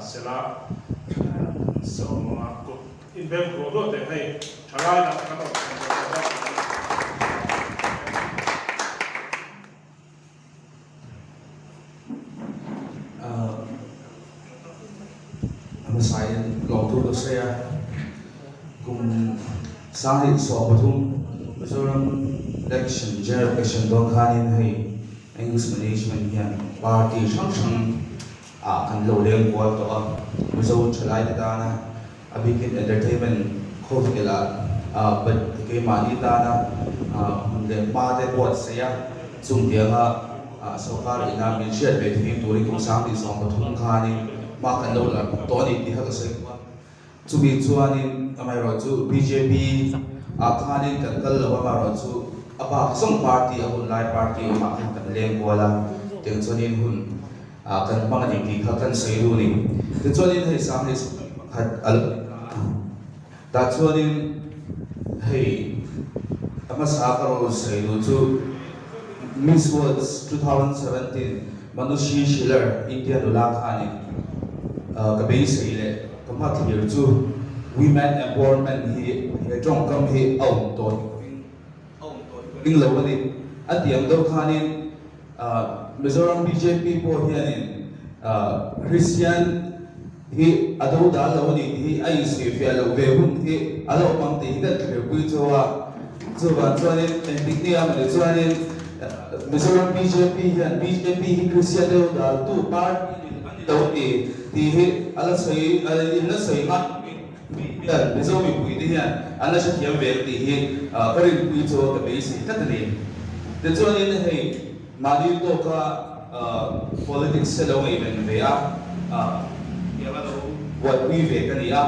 sela sawma kut inbeng ruah ruah teh hei thalai lah kan awm thei lo ta bawk. A hmasain lawmthu ka sawi a, kum 2013 Mizoram Election General Election dawn khanin hei English Management hian party hrang hrang ah kan lo leng kual tawh a, Mizo thalaite tana a bikin entertainment khawvel ah keimahni tana hmun leh hma te buatsaih a, chung tianga sorkar ina min hriat ve thei turin kum 2013 khanin hma kan lo la tawh a ni tih kha ka sawi bawk a. Chumi chuanin amaherawhchu bjp ah khanin kan kal lo amaherawhchu a bak zawng party a hun lai party awmah khan kan leng kual a, tiang chuanin hun Ah kan hmang a ni tih kha kan sawi duh a ni. Tichuanin hei 2021 a lo ni ta a, tah chuanin hei a hmasa ka rawn sawi duh chu Miss World 2017 Manushi Shelar India nula khanin ka beisei leh ka hmathlir chu Women Empowerment hi he tawngkam hi a awm tawh a awm tawh hi ka ring lo a ni. A tih ang deuh khanin Mizoram bjp pawh hianin Christian hi a do dal lo a ni tih hi a insawifiah loh ve hun hi a lo awm ang tih hi kan thlirpui chu a. Chuvang chuanin engtik ni a mawni chuanin Mizoram bjp hian bjp hi Christian do daltu party a ni lo a ni tih hi a la sawi in la sawi ngai lovin Mi hian Mizo mipuite hian an la hrethiam ve ang tih hi ka rinpui chu ka beisei tlat a ni. Tichuanin hei mahni tawka politics hi lo ngaihven ve a, tiang a lo buaipui ve ka ni a.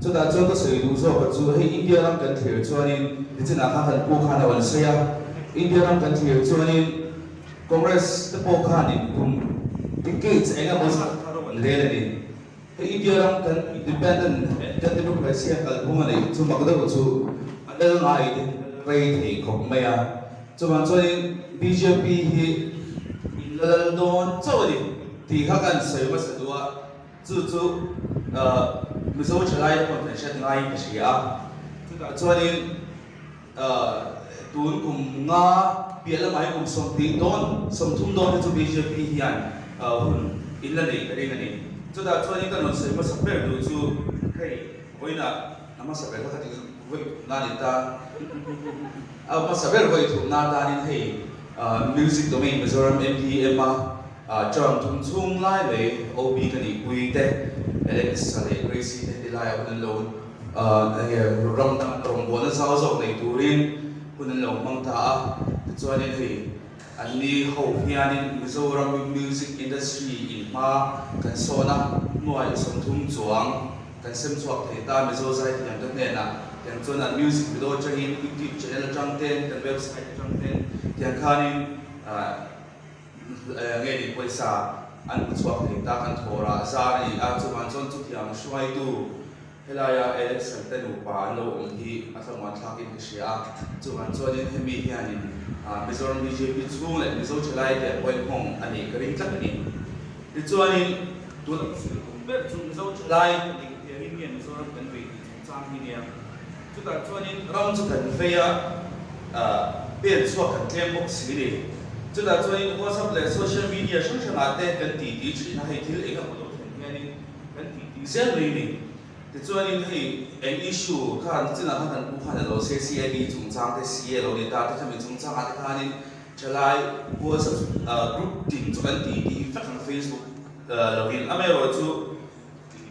Chutah chuan ka sawi duh zawk a chu hei India ram kan thlir chuanin nichinah khan kan pu khan a rawn sawi a, India ram kan thlir chuanin Congress te pawh khanin kum decades eng emaw zat kha ro an rel a ni. Hei India ram kan independent kan democracy a kalphung a neih chu mak deuh chu a lal ngai rei thei khawp mai a. Chuvang chuanin bjp hi in la lal dawn chauh a ni tih kha kan sawi hmasa duh a, chu chu Mizo thalai te pawh kan hriat ngaiin ka hria a. Chutah chuanin Tun kum nga piah lamah hian kum 20 dawn, 30 dawn hi chu bjp hian hun in la nei ka ring a ni. Chutah chuanin ka rawn sawi hmasa ber duh chu hei vawiinah a hmasa ber kha ka ti vawi thumna a ni ta. A hmasa ber vawi thumna atanin hei Music Domain Mizoram MDM a term thum chhung lai mai OB ka nihpui te Alexa leh Gracie te ti laiah hun an lo Hei ram dang rawngbawlna zau zawk nei turin hun an lo hmang ta a, tichuanin hei anni ho hianin Mizoram music industry in hma kan sawn a, nuai 30 chuang kan sem chhuak thei ta Mizo zaithiam te hnenah tiang chuan an music video atangin YouTube channel atang ten kan website atang ten tiang khanin nge ni pawisa an hmu chhuak thei ta kan thawrah zar a ni a, chuvang chuan chutiang hruaitu Helaia Alex-a te nupa an lo awm hi a thlamuan thlakin ka hria a, chuvang chuanin hemi hianin Mizoram bjp chhung leh Mizo thalai te a point nghawng a nih ka ring tlat a ni. Tichuanin tuna ka sawi tum ber chu Mizo thalai dik hianin nge Mizoram kan vei tih chungchang hi nia. Chutah chuanin ram chu kan vei a, pen chhuak kan tlem bawk si ni. Chutah chuanin WhatsApp leh social media hrang hrangah te kan titi thin a, hei thil eng emaw lo thlen hianin Kan tih tih zel mai ni. Tichuanin hei eng issue khan chinah khan kan pu khan a lo se CID chungchang te CA lo ni ta te khami chungchangah te khanin thalai WhatsApp group tin chu kan tih tih vek ang Facebook lovin amaherawh chu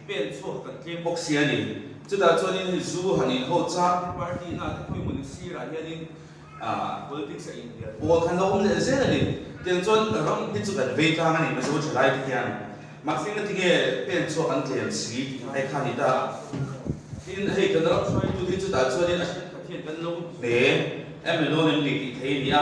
pen chhuak kan tlem bawk si a ni. Chutah chuanin hei zu han in ho chang te party na te khawi mawni sirah hianin Politics a inhnial pawl khan lo awm leh zel a ni. Tiang chuan ram hi chu kan vei tlang a ni Mizo thalai te hian. Mahse nga tinge pen chhuak an tlem si tih ngai kha a ni ta. Tin, hei kan ram hruaitu hi chutah chuanin a thenkhat hian kan lo hne em le dawn em ni tih thei a ni a.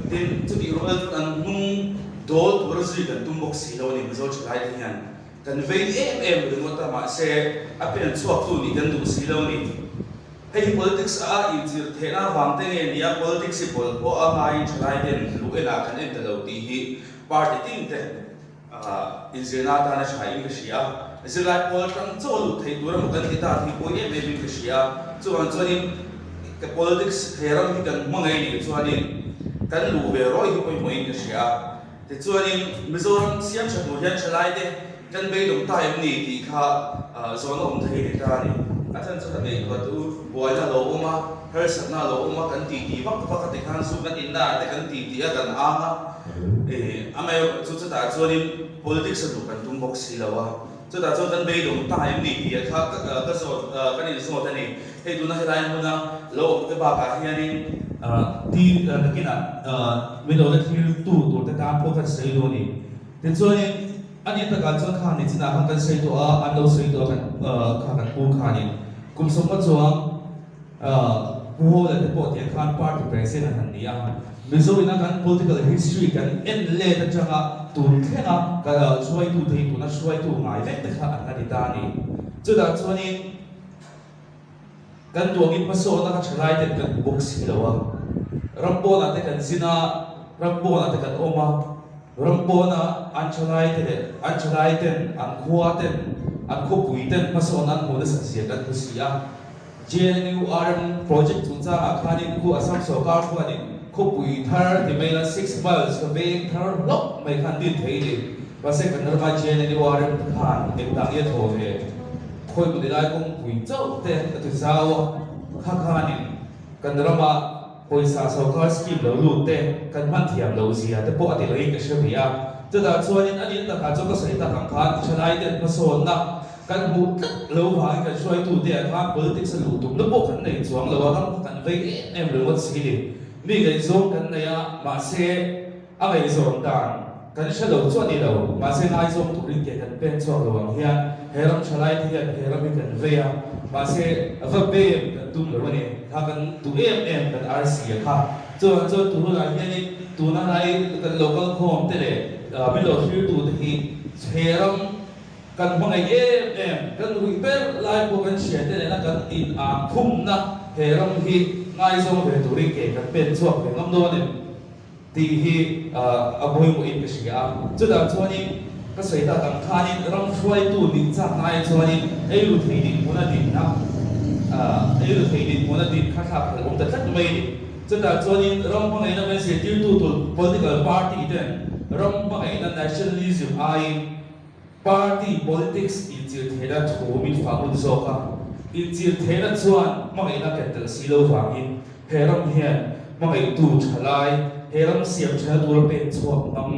Tin, chutih rual chuan an hnung dawl tura zui kan tum bawk si lo a ni Mizo thalai te hian. Kan vei em em ringawt a mahse a pen chhuaktu nih kan duh si lo a ni. Hei hi politics a inzir theihna avang te nge nia politics hi bawlhhlawh a ngaiin thalai ten luh enah kan en ta lo tih hi party tin te inzirna atana tha in ka hria a. Zirlai pawl atang chaw lut thei tur emaw kan ti ta tih pawi em em in ka hria. Chuvang chuanin ka politics he ram hi kan hma ngei nih chuanin kan luh ve rawih hi pawimawhin ka hria. Tichuanin Mizoram siam tha tur hian thalaite kan beidawng ta em ni tih kha zawhna awm thei ni ta a ni. A chhan chu ka ngaihtuah chu buaina a lo awm a, harsatna a lo awm a, kan titi vak vak a tikhan zu kan inna ah te kan titi a kan ang a, amaherawhchu chu chutah chuanin politics a duh kan tum bawk si lo a. Chutah chuan kan beidawng ta em ni tih kha ka zawt kan inzawt a ni. Hei tuna helai hmuna lo awm te bakah hianin ti nakinah min lo la thlir tu tur te tan pawh kan sawi duh a ni. Tichuanin a ni takah chuan kha ni chinah khan kan sawi tawh a, an lo sawi tawh a kan kha kan pu khanin kum sawmnga chuang Pu Hawla te pawh tiang khan party president an han ni a, Mizo ina kan political history kan en let atanga tun thlenga hruaitu te hi tuna hruaitu ngai vek te kha an la ni ta a ni. Chutah chuanin kan duangin hmasawnna kha thalai ten kan hmu bawk si lo a, ram pawnah te kan zin a, ram pawnah te kan awm a, ram pawna an thalai te leh an thalai ten an khua ten an khawpui ten hmasawnna an hmuh nasat zia kan hmu si a. JNURM project chungchangah khanin khu Assam sawrkar khuanin khawpui thar ti mai la Six Miles ka veng thar hlawk mai khan din thei ni. Mahse kan rama JNURM te khan engtah nge thaw ve khawi hmun ilai kawngpui chauh te a ti zau a, kha khanin kan rama pawisa sawrkar scheme lo lut te kan hman thiam loh zia te pawh a ti loin ka hre ve a. Chutah chuanin a nih takah chuan ka sawi tak ang khan thalai ten hmasawnna Kan hmuh tlat lo vangin kan hruaitute ah khan politics a luh tumna pawh kan nei chuang lo a, ram kha kan vei em em ringawt si ni. Mi ngaihzawng kan nei a, mahse a ngaihzawn dan kan hre lo chu a ni lo, mahse ngaizawng turin ke kan pen chhuak lo ang hian he ram thalai te hian he ram hi kan vei a, mahse va bem kan tum lo a ni. Kha kan duh em em kan arsi a kha. Chuvang chuan tu hunah hianin tuna hnai kan local khawm te leh min lo thirtute hi he ram Kan hmangaih em em, kan ruih ber lai pawh kan hria te nena kan in ang khumna he ram hi ngaizawng ve turin ke kan pen chhuak ve ngam dawn em tih hi a pawimawhin ka hria a. Chutah chuanin ka sawi tak ang khanin ram hruaitu nih chak naia chuanin eiru thei dinhmun a dinna eiru thei dinhmun a din kha thlak hlelh awm ta tlat mai a ni. Chutah chuanin ram hmangaihna kan zirtirtu tur political party ten ram hmangaihna nationalism aiin Party politics inchirtheihna thu min fah ngun zawk a, inchirtheihna chuan hmangaihna ken tel si lo vangin he ram hian hmangaihtu thalai, he ram siam thena tura pek chhuak ngam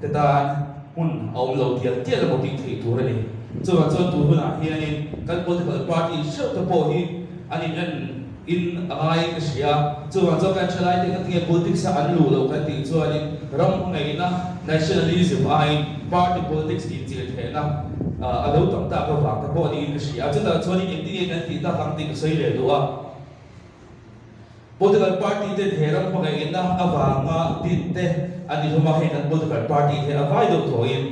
te tan hmun a awm lo tial tial emaw tih theih tur a ni. Chuvang chuan tun hunah hianin kan political party hreuh te pawh hi an in en in a ngaiin ka hria. Chuvang chuan kan thalai te ka tinge politics a an luh loh kan tih chuanin ram hmangaihna, nationalism, aiin party politics inchil theihna a lo tam tak avang te pawh niin ka hria. Chutah chuanin engtinge kan tih tak ang tih ka sawi leh duh a. Political party ten he ram hmangaihna avanga din te an ni hlawm a, heng kan political party te a vai deuh thawhin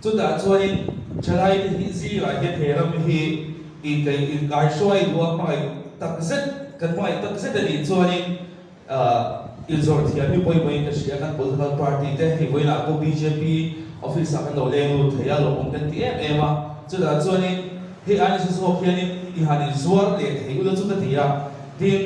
chutah chuanin thalai te hi zingah hian he ram hi Inkaih inkaihruai duh a hmangaih tak zet kan hmangaih tak zet a nih chuanin inzawrh thiam hi pawimawhin ka hria kan political party te hei vawiinah pawh bjp office ah kan lo leng lut thei a lawmawm kan ti em em a chutah chuanin hei ain sa zawk hianin i han inzuar leh thei ula chu ka ti a tin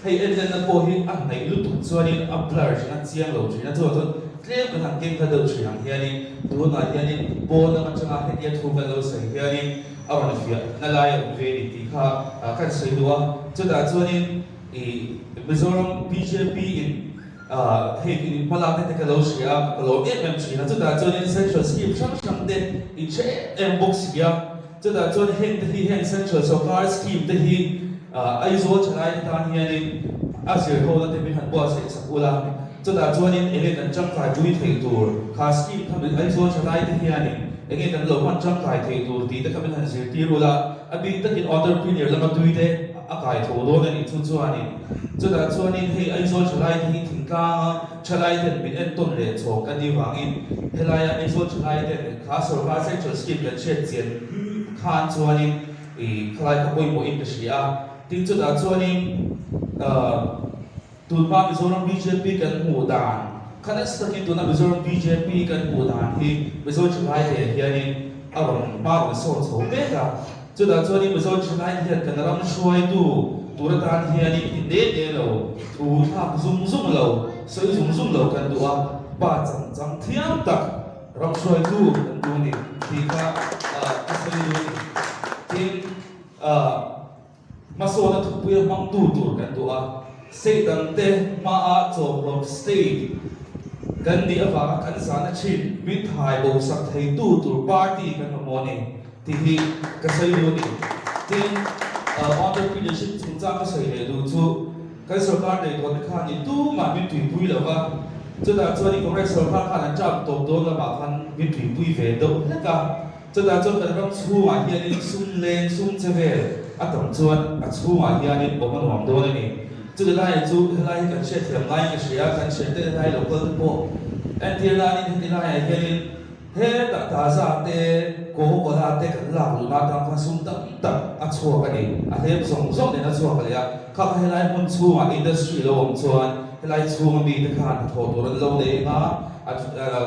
hei enlenna pawh hi a hnaih lutuk chuanin a blur thin a chiang lo thin a chuvang chuan tlem kan han keng kha deuh thin ang hianin tunah hianin pawn lam atanga hetia thu kan lo sawi hianin a rawn fiah na lai a awm ve a ni tih kha kan sawi duh a. Chutah chuanin ih Mizoram bjp in hei in hmalakna te ka lo hria a, ka lawm em em thin a. Chutah chuanin central scheme hrang hrang te in hre em em bawk si a. Chutah chuan heng te hi heng central sawrkar scheme te hi Aizawl thalai te tan hianin a zir ho na te min han buatsaih sak ula. Chutah chuanin enge kan tangkai pui theih tur kha scheme kha min Aizawl thalai te hianin enge kan lo hman tangkai theih tur tih te kha min han zirtir ula, a bik takin entrepreneur lama tui te a kai tho dawn a nih chu chuanin chutah chuanin hei Aizawl thalai te hi thingtlanga thalai ten min entawn leh chhawk a nih vangin helaia Aizawl thalai ten kha sawrkar central scheme kan hriat chian khan chuanin ih khalai kha pawimawhin ka hria a, tin chutah chuanin Tunhma Mizoram bjp kan hmuh dan kha nasa takin tuna Mizoram bjp kan hmuh dan hi Mizo thalai te hianin a rawn hma rawn sawn chho mek a. Chutah chuanin Mizo thalai hian kan ram hruaitu tur atan hianin ti ne ne lo, thu thlak zung zung lo, sawi zung zung lo kan duh a, pa chang chang thiam tak ram hruaitu kan duh a ni tih kha ka sawi duh a ni. Tin, hmasawna thupui a hmangtu tur kan duh a, state dangte hmaa chawmhlawm state kan nih avanga kan zahna thin min thai bo sak theitu tur party kan mamawh a ni. Tih hi ka sawi duh a ni. Tin, entrepreneurship chungchang ka sawi leh duh chu kan sorkar nei tawhte khan i tumah min tuipui lo va, chutah chuan i Congress sorkar khan an term tawp dawn lamah khan min tuipui ve deuh hlek a. Chutah chuan kan ram chhungah hianin sum leng, sum che vel a tam chuan a chhungah hianin awm a nuam dawn a ni. Chuti lai chu helai hi kan hriatthiam ngaiin ka hria, kan hriat te helai local te pawh entir nanin heti laiah hianin, Hetah Gaza te, Coca-Cola te kan lak luhna atang khan sum tam tak a chhuak a ni. A hlep zawng zawng nen a chhuak a leh a. Kha kha helai hmun chhungah industry lo awm chuan helai chhunga mite khan hnathawh tur an lo nei anga,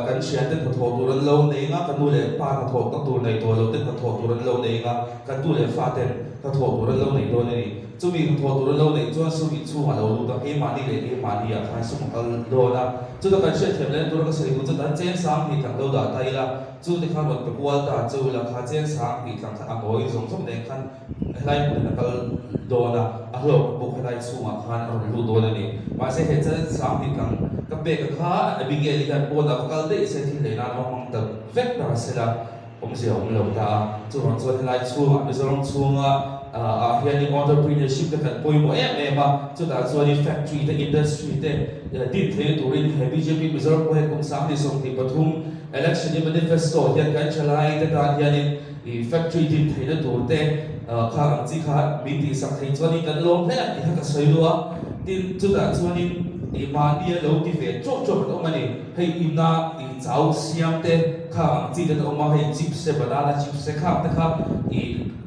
kan thiante hnathawh tur an lo nei anga, ka nu leh pa hnathawh tak tur nei tawh lo ten hnathawh tur an lo nei anga, kan tu leh fa ten hnathawh tur an lo nei dawn a ni. Chumi hnathawh tur an lo neih chuan sum inchhungah lo lut a, keimahni leh keimahni ah khan sum a kal dawn a. Chuta kan hriatthiam leh tura ka sawi duh chu dan cheng sang hnih tlang lo dah ta ila, chute khan rawn pe kual ta chu ila kha cheng sang hnih tlang khan a ngawi zawng zawng nen khan helai hmunin a kal dawn a, a hlawk bawk helai chhungah khan a rawn lut dawn a ni. Mahse he cheng sang hnih tlang ka pek a kha Abigail hian pawnah va kal daih se thil lei nan a hmang ta vek ta sela. Awmzia a awm lo ta a, chuvang chuan helai chhungah Mizoram chhunga ah hianin entrepreneurship te kan pawimawh em em a, chutah chuanin factory te industry te din theihna turin he bjp Mizoram pawh hian kum 2023 election i manifesto hian kan thalai te tan hianin i factory din theihna tur te kha ang chi kha min tihsak thei chuanin kan lawm hle ang tih kha ka sawi luh a, tin chutah chuanin i mahnia lo ti ve tawk tawk an awm a ni. Hei ina i chau siam te kha ang chi te awm a, hei chips te banana chips te khang te kha i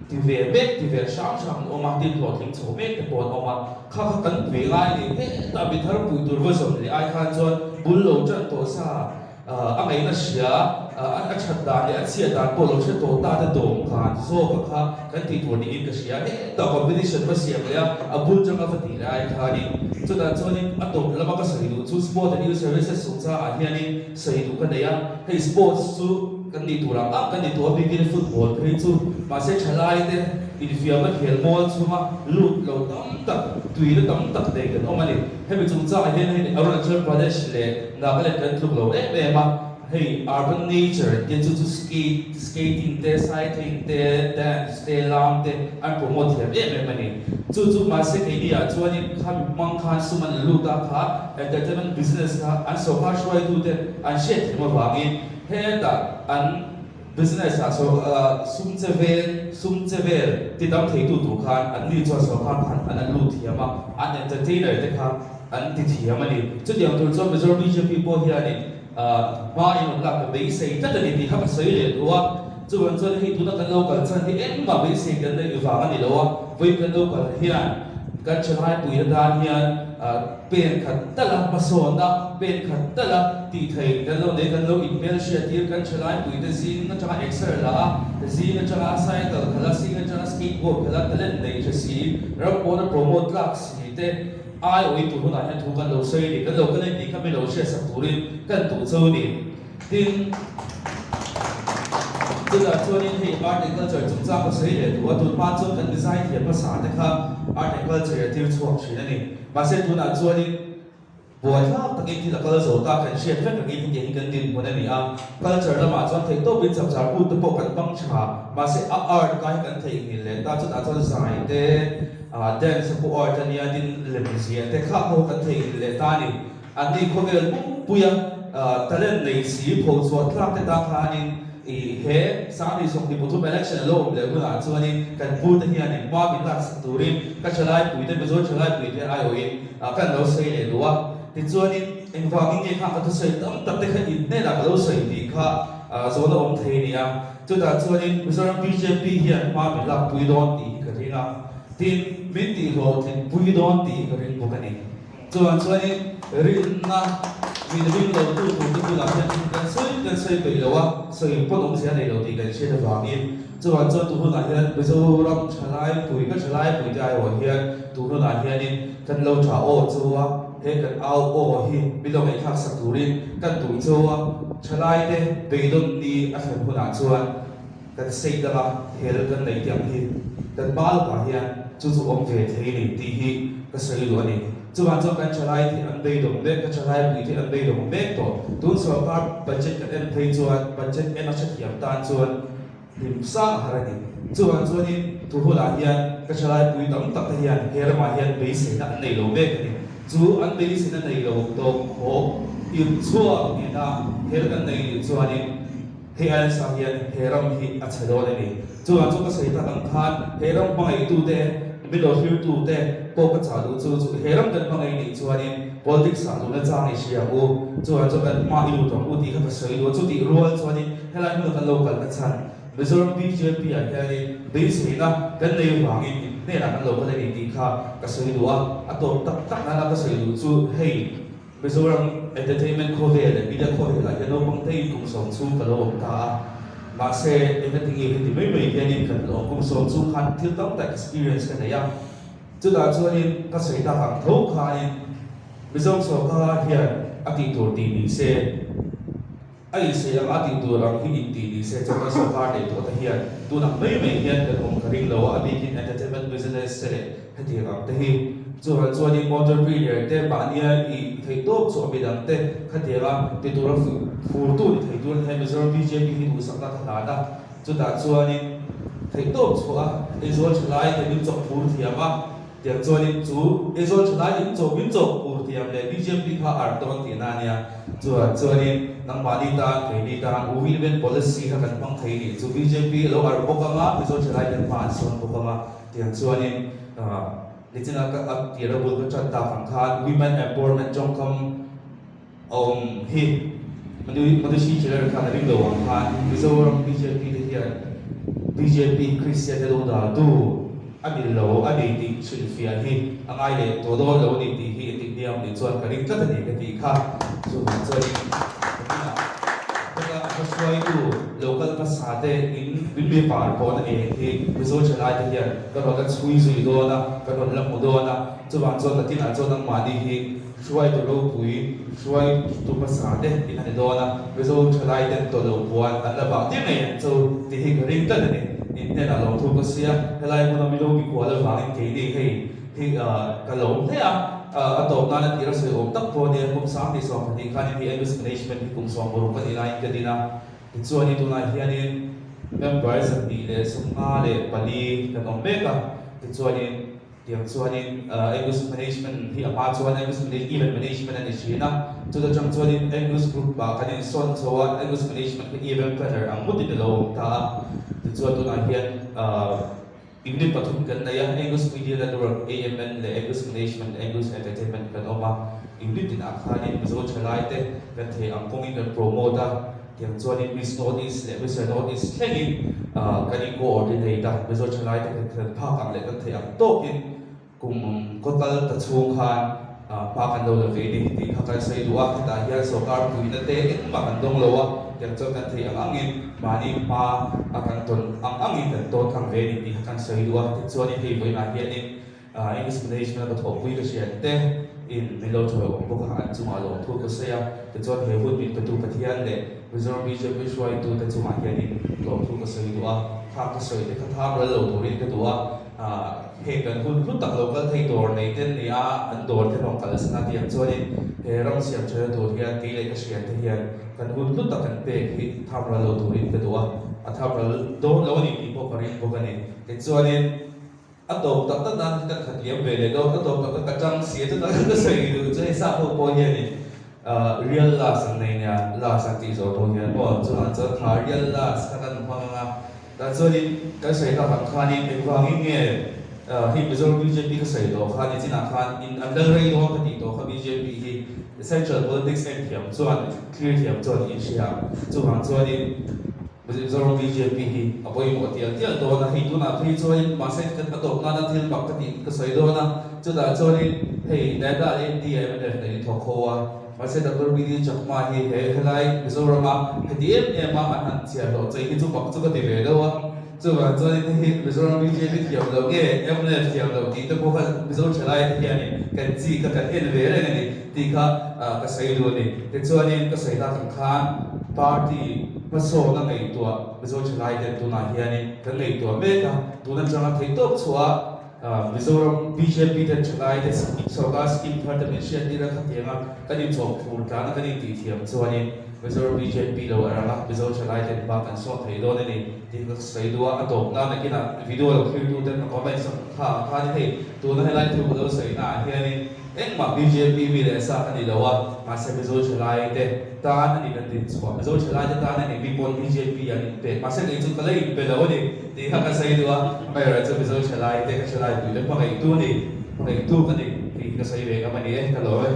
ti ve mek ti ve hrang hrang an awm a, tin hlawhtling chho mek te pawh an awm a, kha kha kan pui ngai ni hetah mi thar pui tur va zawm leh ai khan chuan bul lo tan tawh sa a ngaihna hria a that dan leh a chhiat dan pawh lo hre tawh ta te dawm khan zawk a kha kan tih tur niin ka hria, hetah competition va siam leh a a bul tanga va tih leh ai khanin chutah chuanin a tawp lama ka sawi duh chu Sport and Youth Services chungchangah hianin sawi duh ka nei a, hei sports chu kan nih tur ang ang kan ni tawh a bikin football phei chu mahse thalai te infiamna khel mual chhunga lut lo tam tak tuina tam tak nei kan awm a ni. Hemi chungchangah hian hei Arunachal Pradesh leh Nagaland kan tluk lo em em a. Hei urban nature te chu chu skate, skating te, cycling te, dance te, lam te an promote thiam em em a ni. Chu chu mahse keini ah chuanin khami hmang khan sum an la lut a kha entertainment business kha an sawrkar hruaitu te an hriat thiam avangin hetah an business ah sum che vel sum che vel ti dam theitu tur khan an ni chuan sawrkar khan an an lut thiam a, an entertainer te kha an ti thiam a ni. Chutiang tur chuan Mizoram bjp pawh hianin Hma in rawn lak ka beisei tlat a ni tih kha ka sawi leh duh a, chuvang chuan hei tuna kan lo kal chhan hi engmah beisei kan neih vang a ni lo a, vawiin kan lo kal hian kan thalai puina tan hian pen khat tal a hmasawnna pen khat tal a tih thei kan lo nei kan lo inhmelhriat tir kan thalai puite zing atanga exer la a, zing atanga cycle khalh a, zing atanga skateboard khalh a talent nei tha si, ram pawna promote tlak si te. Ai awi tur hunah hian thu kan lo sawi a ni, kan lo kal a ni tih kha mi lo hriatsak turin kan duh cho a ni. Tin, chutah chuanin hei art and culture chungchang ka sawi leh duh a, tun hma chuan kan design thiam hmasa te kha art and culture a tir chhuak thin a ni. Mahse tunah chuanin buaithlak takin thil a kal zo ta, kan hriat vek angin hetiang hi kan dinhmun a ni a. Culture lamah chuan theihtawpin chapchar kut te pawh kan hmang tha, mahse a art kai hi kan theihnghilh leh ta, chutah chuan zai te, Dance a pawh art a nia din lem zia te kha pawh kan theihnghilh leh ta a ni. An ni khawvel pumpuia talent nei si pho chhuah tlak te tan khanin i he 2023 election a lo awm leh hunah chuanin kan pu te hianin hma min laksak turin ka thalai pui te Mizo thalai pui te aiawhin kan lo sawi leh duh a. Tichuanin engvangin nge kha ka thusawi tam tak te kha in hnenah ka lo sawi tih kha zawhna awm thei a ni a. Chutah chuanin Mizoram bjp hian hma min lakpui dawn tih hi ka ring a, tin min tihhlawhtlinpui dawn tih hi ka ring bawk a ni. Chuvang chuanin rinna min ring lo tu tur te bulah hian thil kan sawi kan sawi peih lo a, sawi pawn awmzia a nei lo tih kan hriat avangin chuvang chuan tu hunah hian Mizoram thalai pui ka thalai pui te aiawh hian tu hunah hianin kan lo tha aw chu a, he kan au aw hi min lo ngaihthlak sak turin kan duh chu a, thalai te beidawn ni a thlen hunah chuan kan state danga hel kan nei tih ang hi kan hma lawkah hian chu chu awm ve thei ni tih hi ka sawi duh a ni. Chuvang chuan kan thalai te an beidawng mek, ka thalai pui te an beidawng mek tawh. Tun sorkar budget kan en phei chuan budget en a hrethiam tan chuan hlim sang a har a ni. Chuvang chuanin thu hunah hian ka thalai pui tam tak te hian he ramah hian beiseina an nei lo mek a ni. Chu an beiseina nei lo tawp khawp inchhuak nena hel kan nei nih chuanin, Hei aia sang hian he ram hi a chhe dawn a ni. Chuvang chu ka sawi tak ang khan he ram hmangaihtute, min lo hlirtute pawh ka chah duh chu chu he ram kan hmangaih nih chuanin politics ah duhna chang i hria ang u. Chuvang chu kan hma i lut ang u tih kha ka sawi duh a. Chutih rual chuanin helai hmuna kan lo kalna chhan Mizoram bjp ah hianin beiseina kan nei vangin in hnenah kan lo kal a ni tih kha ka sawi duh a. A tawp tak tak nana ka sawi duh chu hei. Mizoram entertainment khawvel leh media khawvelah hian naupang teiin kum 10 chhung ka lo awm ta a, mahse engatinge heti mai mai hianin kan lo awm kum 10 chhung khan thil tam tak experience ka nei a, chutah chuanin ka sawi tak ang tho khanin Mizoram sawrkar hian a tih tur tih ni se, A insawi ang a tih tur ang hi in tih ni se chuan kan sawrkar nei tawh te hian tun ang mai mai hian kan awm ka ring lo a, a bikin entertainment business te leh hetiang ang te hi. Chuvang chuanin entrepreneur te mahnia i theih tawp chu a midang te khatianga ti tura furtu ni thei tur hian Mizoram bjp hi duhsakna ka hlan a, chutah chuanin theih tawp chhuah a Aizawl thalai te min chawk phur thiam a, Tiang chuanin chu Aizawl thalai in chaw min chaw pur tiang leh bjp kha ar dawn tihna a nia. Chuan chuanin nangmahni tan, keini tan U William policy kha kan hmang thei nih chu bjp a lo ar bawk anga, Aizawl thalai ten hma an sawn bawk anga. Tiang chuanin nichina ka a tir a bul ka tan tak ang khan Women Empowerment tawngkam a awm hi Madushi Chilar khan a ring lo ang khan Mizoram bjp te hian bjp Kristian te lo dal tu a ni lo a ni tih chhunfiah hi a ngai leh tawh dawn lo a ni tih hi entik hniam nih chuan ka ring tlat a ni ka tih kha. Chuvang chuanin tunah heta ka hruaitu local hmasa te in min mi par pawhna eng hi Mizo thalai te hian ka rawn la chhui zui dawn a, ka rawn la hmu dawn a, chuvang chuan nakinah chuan nangmahni hi Hruaitu ropui, hruaitu hmasa te in a ni dawn a, Mizo thalai ten tawlh puan an la bah tir ngei ang chu tih hi ka ring tlat a ni. In hnenah lo thu ka sia, helai hmuna Mizo mikhual avangin keini hei hi ka lo hle a, a tawp nan a tir a sawi awm tak pawh a nia, kum 2012 khanin hi Angus Management hi kum 60 ka nih laiin ka din a, tichuan i tunah hianin member 254 kan awm mek a, tichuanin Tiang chuanin Angus Management hi a hma chuan Angus Event Management a ni thin a, chuta tang chuanin Angus Group ah kan insawn chho a, Angus Management kha Event Planner ang ngawtin a lo awm ta a. Tichuan tunah hian unit pathum kan nei a, Angus Media Network, AMN, leh Angus Management, Angus Entertainment kan awm a. Unit tinah khanin Mizo thalaite kan thei ang kawngin kan promote a. Tiang chuanin Miss North East leh Mister North East thlengin kan in coordinate a, Mizo thalai te kan thlen phak ang leh kan theih ang tawkin kum kaw kal ta chhung khan hma kan lo la ve ni tih kha kan sawi duh a, hetah hian sawrkar puihna te engmah kan dawng lo a, tiang chuan kan theih ang angin mahni hma a kan tawn ang angin kan tawn thlang ve ni tih kha kan sawi duh a, tichuanin hei vawiinah hianin English management a ka thawhpui ka hriat te in min lo thawi awm bawk a, an chungah lawmthu ka sawi a, tichuan he hun min petu Pathian leh Mizoram bjp hruaitu te chungah hianin lawmthu ka sawi duh a, kha ka sawi te kha tham ral lo turin ka duh a, heng kan hun hlu tak lo kal thei dawr nei ten ni a, an dawr te rawn kal san a tiang chuanin he ram siam thena tur hian kei leh ka hriat te hian kan hun hlu tak kan pek hi tham ral lo turin ka duh a, a tham ral dawn lo a ni tih pawh ka ring bawk a ni. Tichuanin. A tawp tak tak nan kan khat liam ve leh dawn, a tawp tak tak ka chang si a, chutah ka sawi duh chu hei sap ho pawh hianin real last an nei nia, last an tih zawh pawh hian aw chuan chuan kha real last kha kan hmang ang a, tah chuanin kan sawi tak ang khanin engvangin nge hei Mizoram bjp ka sawi tawh kha nichinah khan in an lal rei dawn ka tih tawh kha bjp hi central politics en thiam chuan clear thiam chuan in hria ang, chuvang chuanin. Mizoram bjp hi a pawimawh tial tial dawn a, hei tunah phei chuanin mahse a tawp nana thil mak ka tih ka sawi dawn a. Chutah chuanin hei Naida leh ND ah mnf nen in thawk ho a, mahse Doctor BD Chakma hi he helai Mizorama heti em em a an han chhiar hlawh chei hi chu mak chu ka ti ve deuh a. Chuvang chuanin hei hi Mizoram bjp thiam loh nge mnf thiam loh tih te pawh kha Mizo thalai te hianin kan chi kha kan en ve reng a ni tih kha ka sawi duh a ni. Tichuanin ka sawi tak ang khan party hmasawn a ngaihtuah Mizo thalai ten tunah hianin kan ngaihtuah mek a, tun atanga theihtawp chhuah Mizoram bjp ten thalai te sorkar scheme thar te min hriattir a khatiang a kan inchawhphur tlan a kan intihthiam chuanin Mizoram bjp lo a rang a, Mizo thalai ten hma kan sawn thei dawn a ni. Tih ka sawi duh a, a tawp nan nakinah video lo thlir tu ten a comment sak kha ang khan hei tuna helai thu ka lo sawi naah hianin engmah bjp mi leh sa ka ni lo a, mahse Mizo thalai te tan a ni kan din chhuah, Mizo thalai te tan a ni mi pawn bjp an inpek, mahse kei chu ka la inpe lo a ni tih kha ka sawi duh a, amaherawhchu Mizo thalai te ka thalai pui te hmangaihtu a ni, hmangaihtu ka ni tih hi ka sawi ve ngam a ni e, ka lawm e.